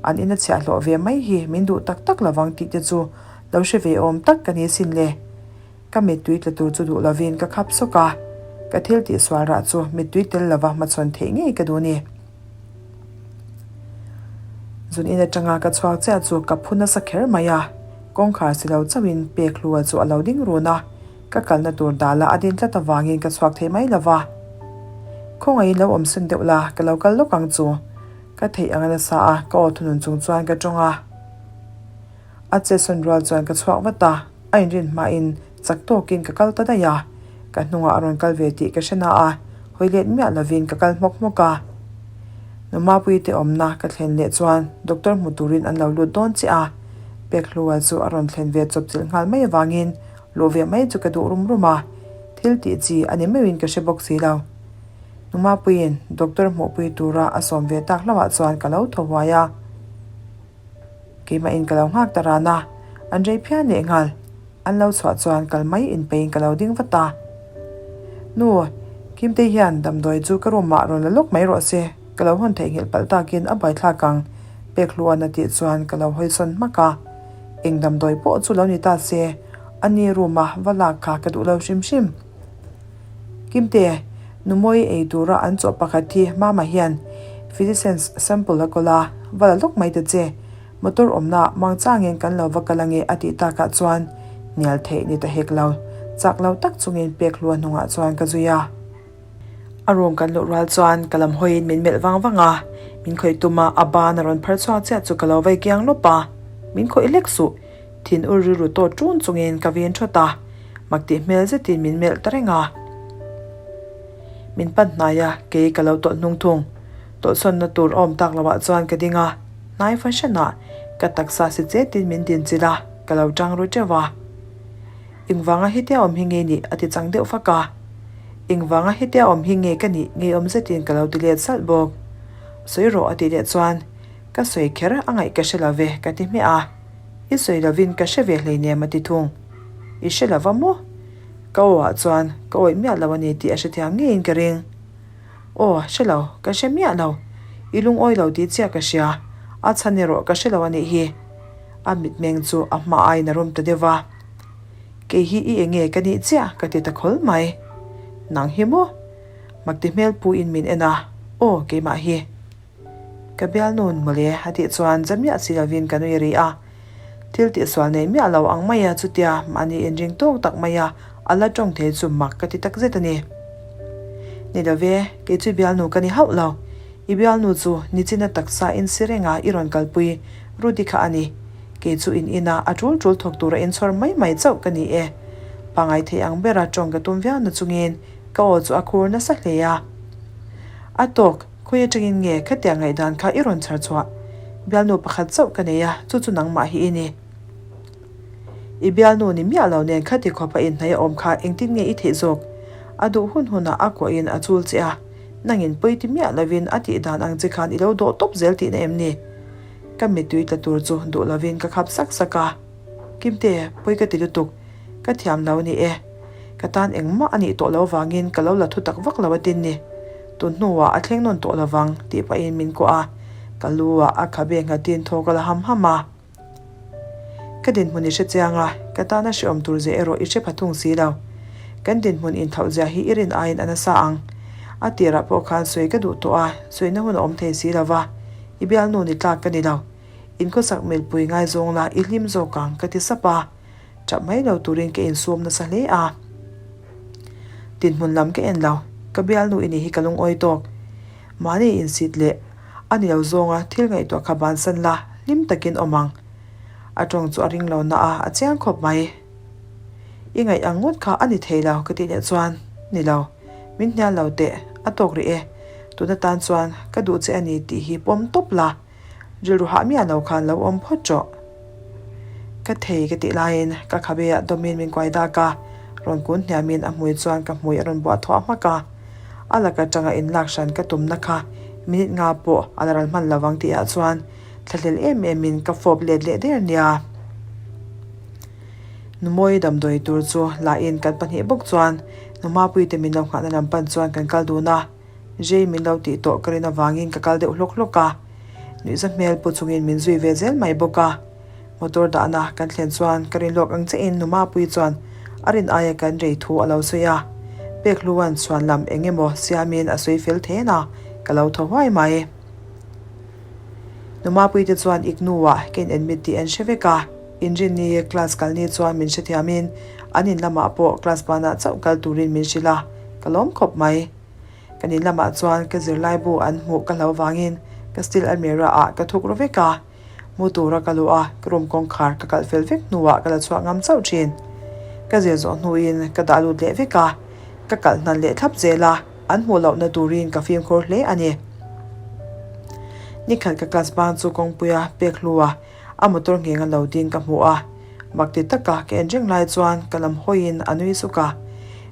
an ina chhiahhlawh ve mai hi min duh tak tak lovang tih te chu lo hre ve awm tak ka ni sin le. Ka mittui tla tur chu duh lovin ka khap sawk a, ka thil tih sual rah chu mittui tel lova hmachhawn theih ngei ka duh ni. Zun in atanga ka chhuak chiah chu ka phu nasa kher mai a, kawngkhar si lo chauhin pek hlua chu a lo ding run a. Ka kalna tur dala a din tlat avangin ka chhuak thei mai lo va. Khawngaihin lo awm sen deuh la, ka lo kal lawk ang chu. Ka theih ang a nasa a, ka aw thunun chung chuan ka tawng a. A chetsawn rual chuan ka chhuak vat a, a inrin hmain chak tawkin ka kal ta daih a. Ka hnungah a rawn kal ve tih ka hre na a, hawi let miah lovin ka kal hmawk hmawk a. Numapuite awmna ka thlen leh chuan doctor hmu turin an lo lut dawn chiah a, Pekhlua chu a rawn thlen ve chawpchilh nghal mai avangin Luh ve mai chu ka duh rum rum a, thil tih chi a ni meuhin ka hre bawk si lo. Numapuiin doctor hmuhpui tura a sawm ve tak hlauhah chuan ka lo thaw huai a. Keimahin ka lo nghak ta ran a, an rei phian leh nghal. An lo chhuah chuan kal mai inpeiin ka lo ding vat a. Nu, Kimtei hian damdawi chu ka room ah rawn la lawk mai rawh se, ka lo hawn theihnghilh palh takin a buaithlak ang, Pekhluan a tih chuan ka lo hawisawn hmak a. Eng damdawi pawh chu lo ni ta se, a ni room a va lak kha ka duh lo hrim hrim. Kimte, Numawi ei tura an chawh pakhat hi Mama hian physicians sample a kawl a, va la lawk mai ta che, motor awmna mang changin kan lo va kal ange a tih takah chuan hnial theih ni ta hek lo, chak lo tak chungin pek hlua hnungah chuan ka zui a. A room kan luh rual chuan ka lam hawiin min melh vang vang a, min khawih tum a, a ban a rawn phar chhuak chiah chu ka lo vai kiang lawp a, min khawih hlek suh, thin ur rilru tawt ṭun chungin ka vin ṭhawt a, mak tih hmel zetin min melh ta reng a. Min pan hnai a, kei ka lo tawlh hnung thung. Tawlhsawnna tur a awm tak loah chuan ka ding a, hnai fahranah ka taksa si chetin min din chilh a, ka lo ṭang ru ṭeuh a. Engvanga hetia awm hi nge nih? a ti chang deuh fak a. Engvanga hetia awm hi nge ka nih? Ngeiawm zetin ka lo ti let salh bawk. Sawi rawh a tih leh chuan, Ka sawi kher a ngaih ka hre lo ve ka ti hmiah a. I sawi lovin ka hre ve hleinem a ti thung. I hre lo va maw? Ka aw ah chuan ka awih miah lo a ni tih a hrethiam ngeiin ka ring. Aw, hre lo, ka hre miah lo. I lungawi lo tih chiah ka hria. A chhan erawh ka hre lo a nih hi. A mitmeng chu a hma aiin a rum ta deuh va. Kei hi i enge ka nih chiah ka ti ta khawl mai. Nang hi maw? Makti hmel pu in min en a, Aw, keimah hi. Ka bialnun mawle a tih chuan za miah si lovin ka nui rih a. Thil tihsual nei miah lo ang mai a chutia mahni inring tawk tak mai a a la tawng thei chu mak ka ti tak zet a ni. Ni lo ve, kei chu i bialnu ka ni hauh lo. I bialnu chu nichina taksa in si renga i rawn kalpui Rudy kha a ni. Kei chu in ina a tul tul thawk tura inchhawr mai mai chauh ka ni e. Pangai thei ang bera tawng ka tum viau na chungin ka aw chu a khur nasa hle a. A tawk, khawi atangin nge khatiang ngaihdan kha i rawn chhar chhuah? Bialnu pakhat chauh ka nei a, chu chu nangmah hi i ni. I bialnu ni miah lo nen khati khawp a inhnaih a awm kha engtin nge i theih zawk? A duh hun hunah a kuahin a chul che a, nangin pawi ti miah lovin a tih dan ang che khan i lo dawh tawp zel tihna em ni? Ka mittui tla tur chu duh lovin ka khap sak sak a, Kimte, pawi ka ti lutuk, ka thiam lo ni e. Ka tan engmah a nih tawh lo vangin ka lo la thu tak vak lo a tin ni. Tun hnuah a thleng nawn tawh lovang tih pahin min kuah a, ka lu ah a khabe nghatin thaw ka la ham ham a. Ka dinhmun i hre chiang a, ka tana hreawm tur zia erawh i hre pha thung si lo. Kan dinhmun inthlauh zia hi i rin aiin a nasa ang. A tirah pawh khan sawi ka duh tawh a, sawina hun a awm thei si lo va, i bialnu ni tlak ka ni lo. In khawsak milpui ngaizawng la i hlim zawk ang ka ti sap a, tap mai lo turin ka insum nasa hle a. Dinhmun lam ka en lo, ka bialnu i nih hi ka lungawi tawk. Mahni insit leh a ni lo zawnga thil ngaihtuah kha bansan la hlim takin awm ang. A tawng chu a ring lo na a, a chiang khawp mai. I ngaih ang ngawt kha a ni thei lo ka tih leh chuan, Ni lo, min hnial lo teh, a tawk rih e. Tuna tan chuan ka duh che a ni tih hi pawm tawp la. Rilru hah miah lo khan lo awm phawt rawh. Ka thei ka tih laiin ka khabe ah dawmin min kuai dak a, rawn kun hniamin a hmui chuan ka hmui a rawn buah thuah hmak a. A lak atanga inlak hran ka tumna kha minute nga pawh a la ral hman lo ang tih ah chuan thlahlel em em in ka fawp let leh der nia. Numawi damdawi tur chu la in kan pahnih bawk chuan Numapuite min lo nghahna lam pan chuan kan kal dun a. Jay min lo tih tawh ka rin avangin ka kal deuh hlawk hlawk a, nuihza hmel pu chungin min zui ve zel mai bawk a. Motor dahna kan thlen chuan ka rin lawk ang chiahin Numapui chuan a rin aia kan rei thu a lo sawi a, Pekhluan chhuan lam eng emaw siamin a sawi fel then a, ka lo thaw huai mai. Numapui te chuan iknuah ka in admit tih an hre vek a, Inrinni class kalni chuan min hrethiamin an in lamah pawh class banah chauh kal turin min hrilh a, ka lawm khawp mai. Kan in lamah chuan ka zirlaibu an hmuh ka hlo vangin ka steel almirah ah ka thuk ru vek a, mu tura ka luh a, ka room kawngkhar ka kalh fel vek hnuah ka la chhuah ngam chauh thin. Ka zir zawh hnuin ka dah lut leh vek a, ka kalh hnan leh thlap zel a, an hmuh lohna turin ka fimkhur hle a ni. Nikhat ka class bang chu kawngpuia pek hlua A motor ngheng a lo ding ka hmu a, mak ti taka ka en reng lai chuan ka lam hawiin a nui zuk a,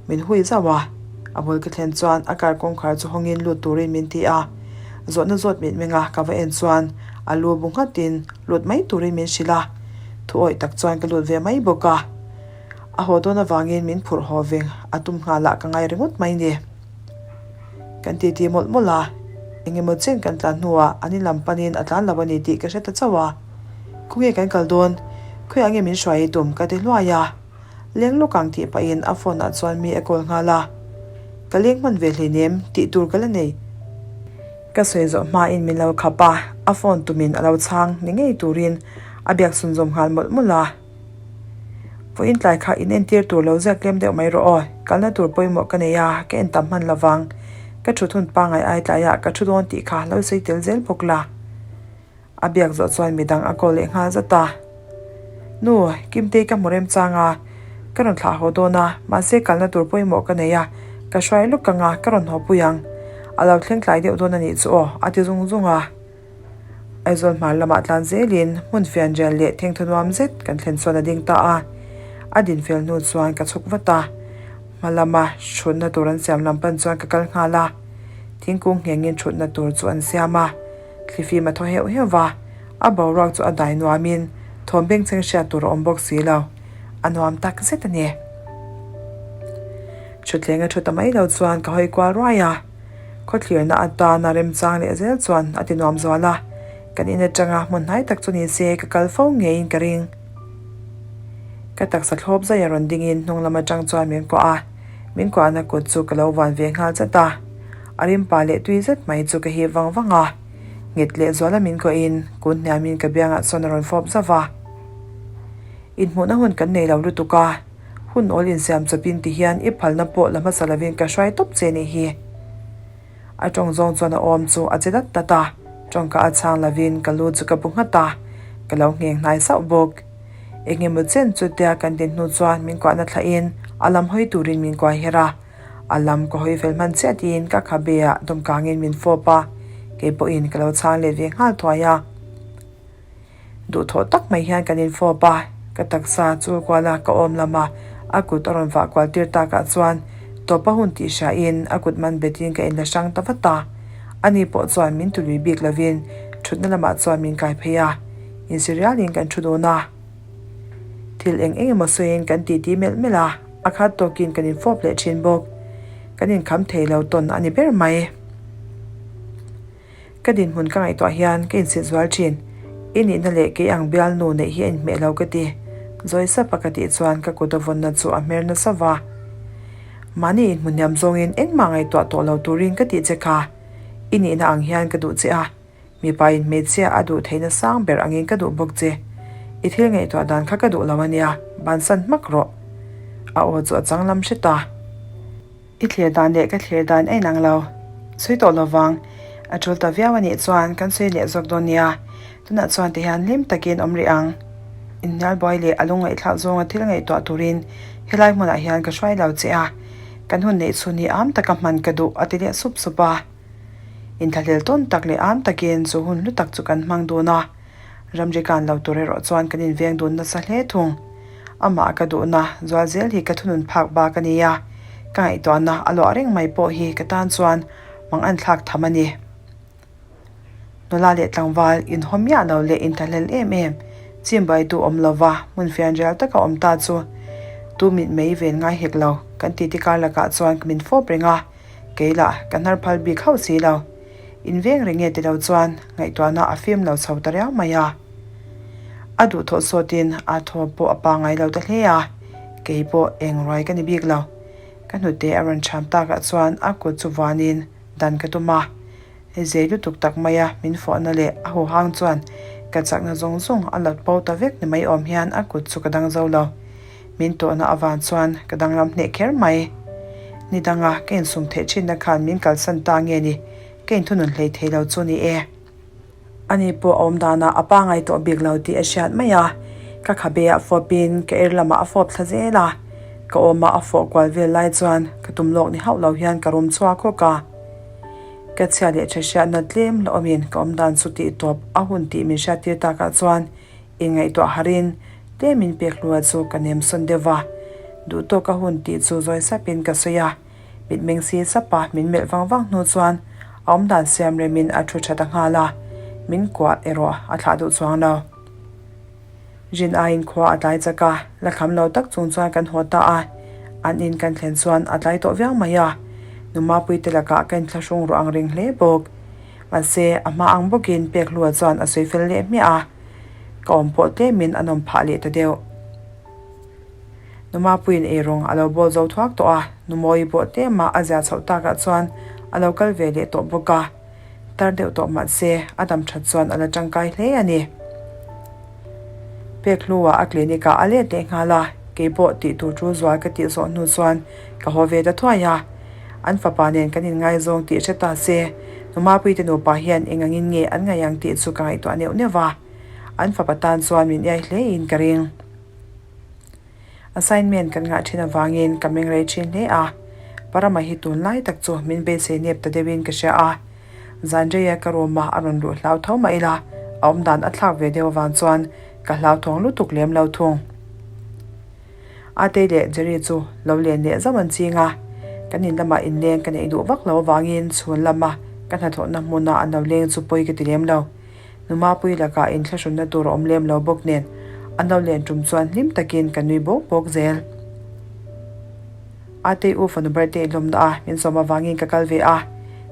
min hui zauh a. A bul ka thlen chuan a car kawngkhar chu hawngin lut turin min ti a, zawhna zawt mitmeng a ka va en chuan a lu bu nghatin lut mai turin min hrilh a, thu awih tak chuan ka lut ve mai bawk a. A haw dawn avangin min phurh haw veng a tum nghal ah ka ngai ringawt mai ni. Kan titi mawlh mawlh a, eng emaw chen kan tlan hnuah an in lam panin a tlan lo a ni tih ka hre ta chauh a. Khawnge kan kal dawn? Khawiah nge min hruai i tum? ka ti hluai a. Leng lawk ang tih pahin a phone ah chuan mi a call nghal a. Ka leng hman ve hleinem tih tur ka la nei. Ka sawi zawh hmain min lo khap a, a phone tumin a lo chhang ni ngei turin a biak chhunzawm nghal mawlh mawlh a. Vawiin tlai kha in entir tur lo ziak tlem deuh mai rawh aw, kalna tur pawimawh ka nei a, ka en tam hman lovang. Ka thut hun pangai ai tlaiah ka thu dawn tih kha lo sawi tel zel bawk la. A biak zawh chuan midang a call leh nghal zat a. Nu, Kimtei ka hmu remchang a, ka rawn thlah haw dawn a, mahse kalna tur pawimawh ka nei a, ka hruai lawk ang a, ka rawn haw pui ang. A lo thleng tlai deuh dawn a nih chu aw, a ti zung zung a. Aizawl hmar lamah tlan zelin hmun fianrial leh thengthaw nuam zet kan thlen chuan a ding ta a. A din fel hnu chuan ka chhuk vat a, hma lama thutna tur an siam lam pan chuan ka kal nghal a. Thingkung nghengin thutna tur chu an siam a, thlifim a thaw heuh heuh va, a boruak chu a dai nuamin thawm bengchheng hriat tur a awm bawk si lo, a nuam tak zet a ni. Thutthleng a thu ta mai lo chuan ka hawi kual ruai a. Khawthlirna atana remchang leh zel chuan a ti nuam zual a, kan in atanga hmun hnai tak chu ni se ka kal fo ngeiin ka ring. Ka taksa thlawp zai a rawn dingin hnung lam atang chuan min kuah a, Min kuahna kut chu ka lo vuan ve nghal chat a, a rimpa leh tui zet mai chu ka hip vang vang a. Nghet leh zuala min kuahin kun hniamin ka biangah chuan a rawn fawp zauh va. Inhmuhna hun kan nei lo lutuk a, hun awl insiam chawpin ti hian i phalna pawh la hmasa lovin ka hruai tawp che nih hi. A tawng zawng chuan a awm chu a che dat dat a, tawngka a chhang lovin ka lu chu ka bu nghat a, ka lo ngheng hnai sauh bawk. Eng emaw chen chutia kan din hnu chuan min kuahna thlahin a lam hawi turin min kuai her a, a lam ka hawi fel hman chiah tiin ka khabe ah dawmkangin min fawp a, kei pawhin ka lo chhang let ve nghal thuai a. Duhthawh tak mai hian kan infawp a, ka taksa chul kuala ka awm lama a kut a rawn vah kual tir takah chuan tawpa hun tih hriain a kut man betin ka inla hrang ta vat a. Ani pawh chuan min tului bik lovin thutna lamah chuan min kai phei a, insi rialin kan thu dun a. Thil eng eng emaw sawiin kan titi melh melh a, a khat tawkin kan infawp leh thin bawk. Kan inkham thei lo tawn a ni ber mai. Ka dinhmun ka ngaihtuah hian ka insit zual thin. I nihna leh kei ang bialnu neih hi a inhmeh lo ka ti. Zawi sap a ka tih chuan ka kut a vawnna chu a hmer nasa va. Mahni inhmu hniam zawngin engmah ngaihtuah tawh lo turin ka tih che kha. I nihna ang hian ka duh che a, mipa in hmeichhia a duh theihna sang ber angin ka duh bawk che. I thil ngaihtuah dan kha ka duh lo ania, bansan hmak rawh. A aw chu a changlam hret a. I thlir dan leh ka thlir dan a inang lo. Sawi tawh lo vang. A tul ta viau a nih chuan kan sawi leh zawk dawn nia. Tunah chuan ti hian hlim takin awm rih ang. Inhnial buai leh a lungngaihthlak zawnga thil ngaihtuah turin helai hmunah hian ka hruai lo che a. Kan hun neih chhun hi am taka hman ka duh a ti leh sup sup a. Inthlahlel tawn tak leh am takin chu hun hlu tak chu kan hmang dun a. Ramri kan lo tur erawh chuan kan inveng dun nasa hle thung. Amah ka duhna zual zel hi ka thunun phak bak a ni a, ka ngaihtuahna a luah reng mai pawh hi ka tan chuan mang an thlak tham a ni. Nula leh tlangval inhaw miah lo leh inthahlel em em, chimbai tu awm lova hmun fianrial taka awm ta chu tu mit mei ven ngai hek lo kan titi kar lakah chuan min fawp reng a, kei lah ka hnar phal bik hauh si lo. Inveng reng nge ti lo chuan ngaihtuahna a fim lo chho ta riau mai a. A duhthawh sawtin a thaw pawh a pangngai lo ta hle a, kei pawh eng ruai ka ni bik lo. Ka hnute a rawn cham takah chuan a kut chu vuanin dan ka tum a. Zei lutuk tak maia min fawhna leh a huhang chuan ka chakna zawng zawng a lat bo ta vek ni mai awm hian a kut chu ka dang zo lo. Min tawhna avan chuan ka danglam hneh kher mai. Ni danga ka insum theih thinna khan min kalsan ta nge ni, ka inthunun hlei thei lo chu ni e. Ani pawh a awm danah a pangai tawh bik lo tih a hriat mai a, ka khabe ah fawpin ka er lamah a fawp thla zel a, ka awmah a fawh kual vel lai chuan ka tum lawk ni hauh lo hian ka rum chhuak hawk a. Ka chhia leh tha hriatna tlem la awmin ka awm dan chu tih tawp a hun tih min hriattir takah chuan Inngaihtuah harin tlem in pek hlua chu ka nem sawn deuh va, duh tawk a hun tih chu zawi sapin ka sawi a, mitmeng si sapa min melh vang vang hnu chuan a awmdan siam remin a thu tha ta nghal a, min kuah erawh a thlah duh chuang lo. Rin aiin khua a tlai chak a, la kham lo tak chung chuan kan haw ta a, an in kan thlen chuan a tlai tawh viau mai a, nu Mapuite lakah ka inthlahrung ruah ang reng hle bawk. Mahse, a hma ang bawkin pek hlua chuan a sawi fel leh hmiah a, ka awm pawh tlemin a nawm phah leh ta deuh. Nu Mapuiin eirawng a lo bawl zo thuak tawh a, Nu Mawii pawh tlema a zia chhoh takah chuan a lo kal ve leh tawh bawk a, tar deuh tawh mahse a dam that chuan a la tangkai hle a ni. Pek hlua a clinic ah a let leh nghal a, keipawh tih tur chu zual ka tih zawh hnu chuan ka haw ve ta thuai a. An fapa nen kan inngaizawng tih hre ta se, Nu Mapuite nupa hian eng angin nge an ngaih ang tih chu ka ngaihtuah neuh neuh va. An fapa tan chuan min iai hle in ka ring. Assignment kan ngah thin avangin ka meng rei thin hle a, Parama hi tunlai tak chu min beisei nep ta deuhin ka hria a. Zan reia ka room a a rawn luh hlau tho mah ila, a awmdan a thlak ve deuh avang chuan ka hlauthawng lutuk lem lo thung. Atei leh Jerry chu lo len leh zauh an ching a, kan in lamah inleng ka neih duh vak lo avangin chhun lama ka hnathawhna hmuna an lo leng chu pawi ka ti lem lo. Nu Mapui lakah inthlahrunna tur a awm lem lo bawk nen an lo len tum chuan hlim takin ka nui bawk bawk zel. Atei u fanu birthday lawmna a min sawm avangin ka kal ve a,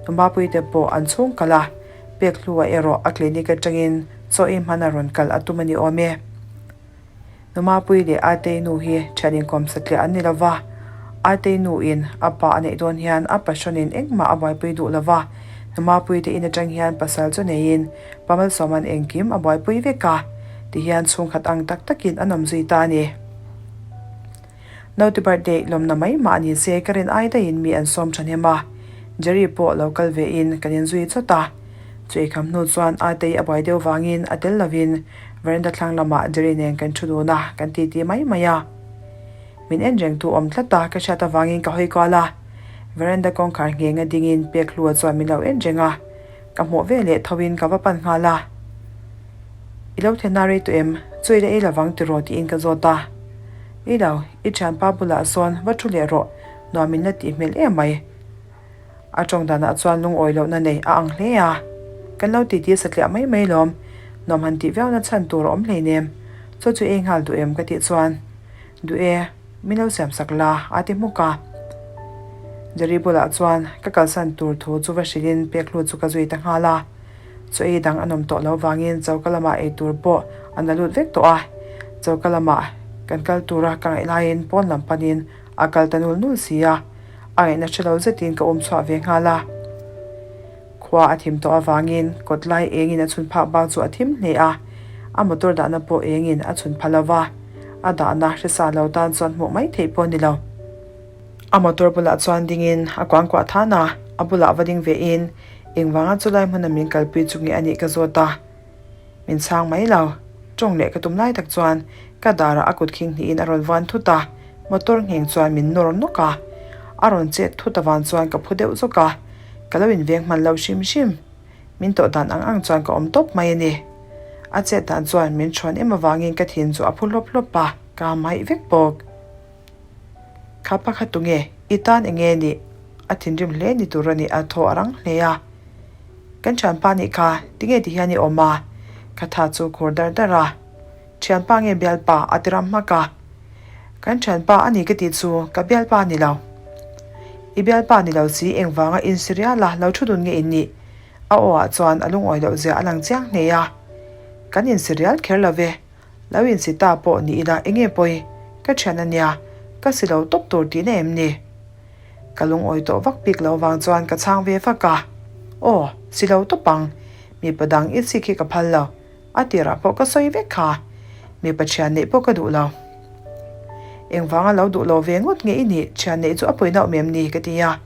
Nu Mapui te pawh an chhung kal a, pek hlua erawh a clinic atangin chaw ei hman a rawn kal a tum a ni awm e. Nu Mapui leh Atei nu hi thian inkawm satliah an ni lo va, Atei nu in a pa a neih dawn hian a passion in engmah a buaipui duh lo va, Numapuii te in atang hian pasal chu neiin Pa Malsawma'n engkim a buaipui vek a, tihian chhungkhat ang tak takin an awm zui ta a ni. Naute birthday lawmna mai mah ni se ka rin ai daihin mi an sawm thahnem a, Jerry pawh lo kal ve in kan inzui chawt a. Chu eikham hnu chuan Atei a buai deuh vangin a tel lovin veranda thlang lamah Jerry nen kan thu dun a, kan titi mai mai a. Min en reng tu awm tlat a, ka hriat avangin ka hawi kual a. Veranda kawngkhar ngheng a dingin pek hlua chuan min lo en reng a, ka hmuh ve leh tho in ka va pan nghal a. I lo thlenna rei tawh em? Chu i la ei lovang tiraw tiin ka zawt a. I lo, i thianpa bulah sawn va thu leh rawh, nuam in la tih hmel em mai. A tawng danah chuan lungawi lohna nei a ang hle a. Kan lo titi satliah mai mai lawm, nuam han tih viauna chhan tur a awm hleinem. Chaw chu ei nghal duh em ka tih chuan, Duh e, min lo siam sak la a ti hmuk a. Jerry bulah chuan ka kalsan tur thu chu va hrilhin pek hlu chu ka zui ta nghal a. Chaw ei dang a nawm tawh lo vangin choka lamah ei tur pawh an la lut vek tawh a. Choka lamah kan kal tura ka ngaih laiin pawn lam panin a kal ta nul nul si a. A ngaihna hre lo zetin ka awm chhuah ve nghal a. Khua a thim tawh avangin kawt lai engin a chhun phak bak chu a thim hle a, a motor dahna pawh engin a chhun pha lo va, a dahna hresa lo tan chuan hmuh mai theih pawh a ni lo. A motor bulah chuan dingin a kuangkuah than a, a bulah va ding vein engvanga chulai hmuna min kalpui chu nge a nih ka zawt a. Min chhang mai lo. Tawng leh ka tum lai tak chuan ka darah a kut khing hnihin a rawn vuan thut a, motor ngheng chuan min nawr nawk a. A rawn chet thut avang chuan ka phu deuh zawk a, ka lo inveng hman lo hrim hrim. Min tawh dan ang ang chuan ka awm tawp mai a ni. A chet dan chuan min chhawn em avangin ka thin chu a phu hlawp hlawp a, ka hmaih vek bawk. Kha pakhat tunge i tan eng nge nih? A thinrim hle ni tur a ni, a thaw a rang hle a. Kan thianpa nih kha tinge ti hian i awm a? Ka tha chu khur dar dar a. Thianpa nge bialpa a ti ram hmak a. Kan thianpa a ni ka tih chu ka bialpa a ni lo. I bialpa ni lo si engvanga insiriala lo thu dun nge in nih? A aw ah chuan a lungawi loh zia a lang chiang hle a. Kan insirial kher lo ve. Lo insi ta pawh ni ila enge pawi? Ka thian a nia, ka si lo tawp tur tihna em ni? Ka lungawi tawh vak bik lo vang chuan ka chhang ve vak a, Aw, si lo tawp ang, mipa dang i chik hi ka phal lo, a tirah pawh ka sawi vek kha, mipa thian neih pawh ka duh lo. Engvanga lo duh lo ve ngawt nge i nih, thian neih chu a pawina awm em ni? ka ti a,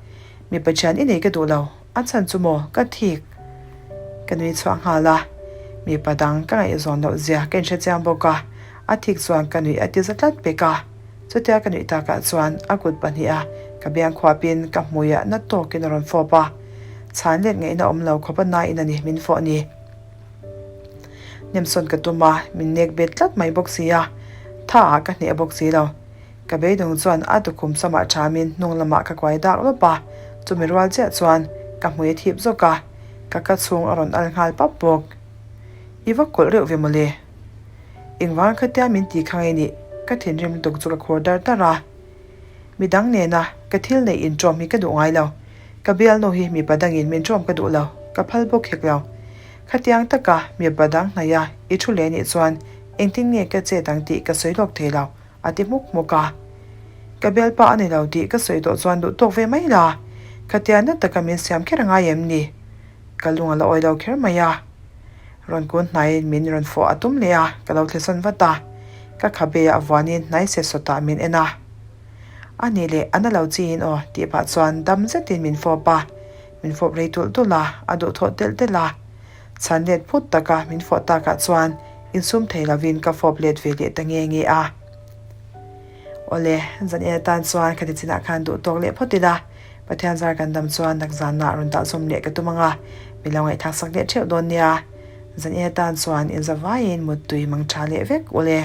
Mipa thian i nei ka duh lo, a chhan chu maw ka thik? Ka nui chhuah nghal a, mipa dang ka ngaihzawn loh zia ka inhre chiang bawk a, a thik chuan ka nuih a ti za tlat pek a. Chutia ka nuih takah chuan a kut pahniha ka biang khuapin ka hmuiah na tawkin a rawn fawp a, chhan let ngaihna awm lo khawp a naiin a ni min fawh ni. Nemsawn ka tum a, min nek bet tlat mai bawk si a, tha ah ka hneh bawk si lo. Ka beidawng chuan a tukhum samah thamin hnung lamah ka kuai dak lawp a, chumi rual chiah chuan ka hmui a thip zawk a, ka ka chhung a rawn al nghal pap bawk. I va kawlh reuh ve mawle. Engvang khatia min ti kha ngei nih, ka thinrim lutuk chu ka khur dar dar a. Midang nena ka thil neih inṭawm hi ka duh ngai lo. Ka bialnu hi mipa dangin min ṭawm ka duh lo, ka phal bawk hek lo. Khatiang taka mipa dang hnaih a i thu leh nih chuan engtin nge ka chet ang tih ka sawi lawk thei lo, a ti hmuk hmuk a. Ka bialpa a ni lo tih ka sawi tawh chuan duh tawk ve mai la, khatia na taka min siam kher a ngai em ni? Ka lung a la awi lo kher mai a. Rawn kun hnaiin min rawn fawh a tum leh a, ka lo thlesawn vat a. Ka khabe ah vuanin hnai se sawtah min en a. A nih leh a na lo chiin aw tih pah chuan dam zetin min fawp a. Min fawp rei tulh tulh a, a duhthawh telh telh a. Chhan let phut taka min fawh takah chuan insum thei lovin ka fawp let ve leh ta nge nge a. Awle, zan en atan chuan khati chinah khan duh tawk leh phawt ila, Pathian zar kan dam chuan nak zanah rawn dah zawm leh ka tum ang a, mi lo ngaihthlak sak leh theuh dawn nia. Zan en atan chuan inza vaiin muttui mang tha leh vek ule.